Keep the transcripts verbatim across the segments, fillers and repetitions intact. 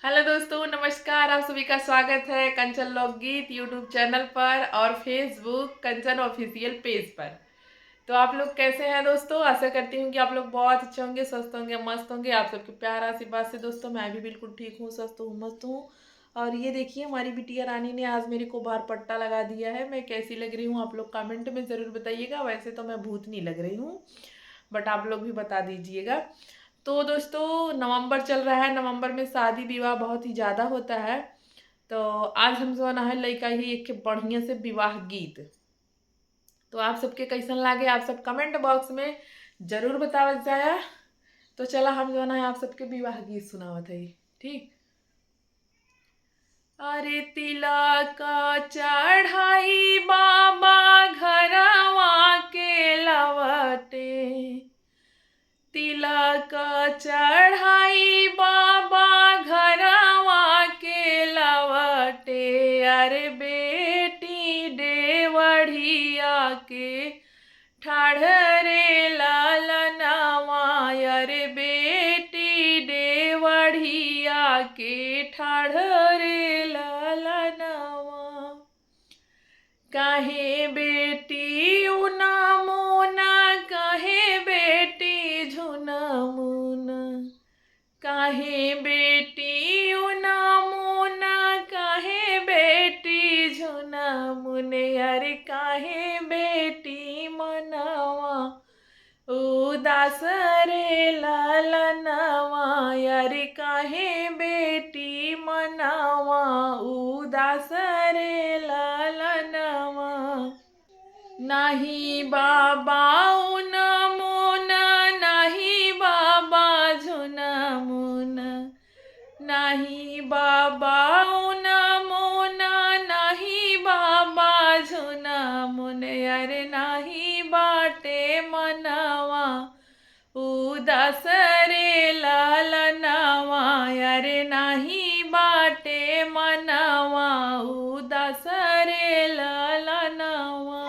हेलो दोस्तों, नमस्कार। आप सभी का स्वागत है कंचन लोकगीत YouTube चैनल पर और Facebook कंचन ऑफिशियल पेज पर। तो आप लोग कैसे हैं दोस्तों? आशा करती हूँ कि आप लोग बहुत अच्छे होंगे, स्वस्थ होंगे, मस्त होंगे। आप सबके प्यार आशीर्वाद से दोस्तों मैं भी बिल्कुल ठीक हूँ, स्वस्थ हूँ, मस्त हूँ। और ये देखिए, हमारी बिटिया रानी ने आज मेरे को बाहर पट्टा लगा दिया है। मैं कैसी लग रही हूँ आप लोग कमेंट में ज़रूर बताइएगा। वैसे तो मैं भूत नहीं लग रही हूँ, बट आप लोग भी बता दीजिएगा। तो दोस्तों, नवंबर चल रहा है, नवंबर में शादी विवाह बहुत ही ज़्यादा होता है। तो आज हम जौन है लइका ही एक बढ़िया से विवाह गीत। तो आप सबके कैसन लागे, आप सब कमेंट बॉक्स में जरूर बतावत जाया। तो चला हम जौन है आप सबके विवाह गीत सुनावत है, ठीक? अरे तिलक चढ़ाई बाबा घरवा के लवटे, तिलक चढ़ाई बाबा घरवा के लवटे, अरे बेटी डेवढ़िया के ठाढ़ रे लालनवा, अरे बेटी डेवढ़िया के ठाढ़ रे लालनवा। काहे बेटी उना मुना, काहे बेटी झुना मुना, काहे बेटी उना मुना, काहे बेटी झुना मुने, अरे काहे बेटी मनवा उदास रे लालनवा, अरे काहे बेटी मनवा उदास रे लालनवा। नाही बाबा उना मुना, नाही बाबा झुना मुना, नाही बाबा उना मुना, नाही बाबा झुना मुने, अरे नाही बाटे मनवा उदास रे लालनवा, अरे नाही बाटे मनवा उदास रे लालनवा।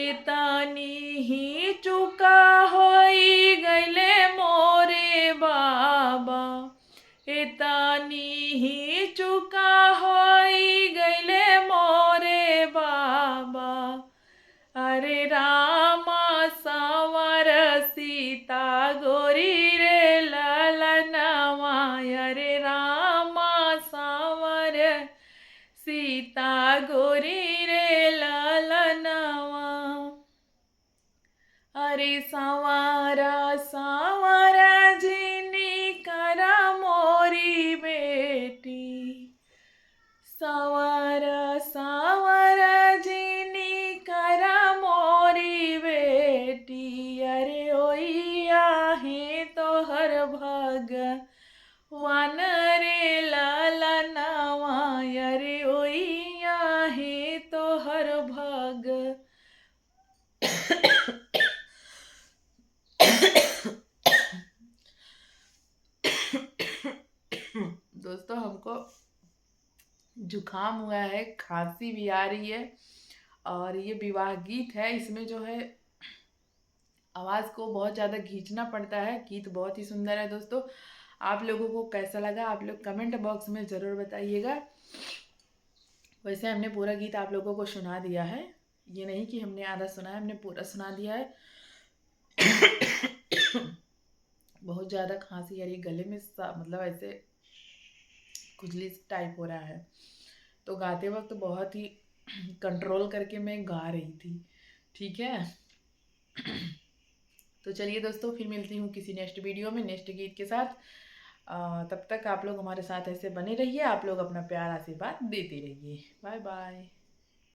इतनी ही चुका होई गइले मोरे बाबा, इतनी ही चुका होई गइले मोरे बाबा। अरे रामा सांवर सीता गोरी रे लालनवा, अरे रामा सांवर सीता गोरी रे लालनवा। अरे सांवरा सांवरा जिनी करा मोरी बेटी, सांवरा सांवरा जिनी करा मोरी बेटी, अरे ओइया हे तोहर भगवान रे लालनवा, अरे ओइया हे तोहर भग दोस्तों, हमको जुकाम हुआ है, खांसी भी आ रही है, और ये विवाह गीत है, इसमें जो है आवाज़ को बहुत ज़्यादा खींचना पड़ता है। गीत बहुत ही सुंदर है दोस्तों। आप लोगों को कैसा लगा, आप लोग कमेंट बॉक्स में ज़रूर बताइएगा। वैसे हमने पूरा गीत आप लोगों को सुना दिया है, ये नहीं कि हमने आधा सुना है, हमने पूरा सुना दिया है। बहुत ज़्यादा खांसी आ रही, गले में सा-, मतलब ऐसे खुजली टाइप हो रहा है, तो गाते वक्त बहुत ही कंट्रोल करके मैं गा रही थी, ठीक है। तो चलिए दोस्तों, फिर मिलती हूँ किसी नेक्स्ट वीडियो में नेक्स्ट गीत के साथ। अ, तब तक आप लोग हमारे साथ ऐसे बने रहिए, आप लोग अपना प्यार आशीर्वाद देते रहिए। Bye bye.